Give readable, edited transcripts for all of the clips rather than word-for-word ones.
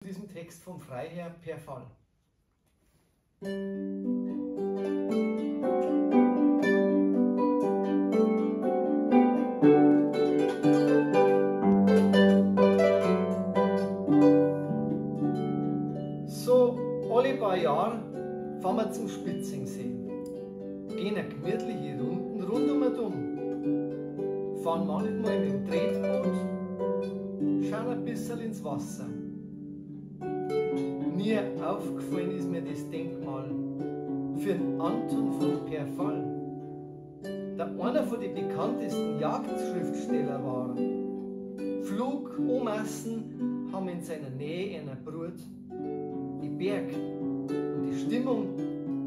Diesem Text vom Freiherr Perfahl. So alle paar Jahre fahren wir zum Spitzingsee. Gehen eine gemütliche Runden rund um und um. Fahren manchmal mit dem Tretboot, schauen ein bisschen ins Wasser. Nie aufgefallen ist mir das Denkmal für den Anton von Perfahl, der einer von den bekanntesten Jagdschriftsteller war. Flugomassen haben in seiner Nähe einer Brut. Die Berg und die Stimmung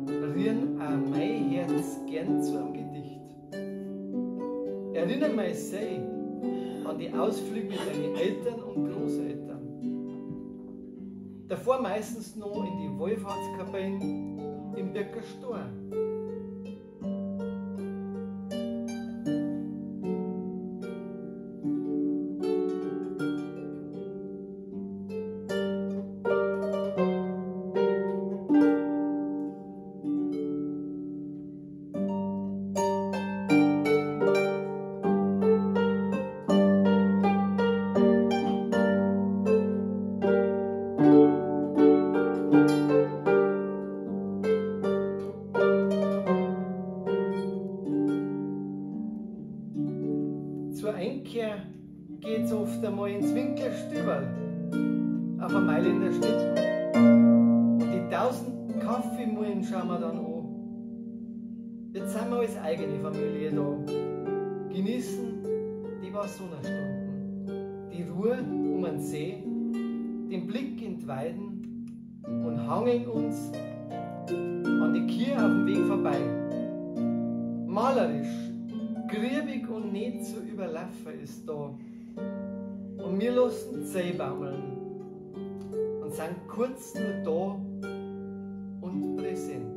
rühren auch mein Herz gern zu einem Gedicht. Erinnere mich sehr an die Ausflüge mit meinen Eltern und Großeltern. Davor meistens noch in die Wallfahrtskapellen im Birker Stor. Zur Einkehr geht's oft einmal ins Winklerstüberl auf eine Meile in der Schnitt. Und die 1000 Kaffeemühlen schauen wir dann an. Jetzt sind wir als eigene Familie da. Genießen die paar Sonnenstunden, die Ruhe um den See, den Blick in die Weiden und hangeln uns an die Kirche auf dem Weg vorbei. Malerisch, griebig und nicht zu überlaufen ist da. Und wir lassen die Zeh baumeln und sind kurz nur da und präsent.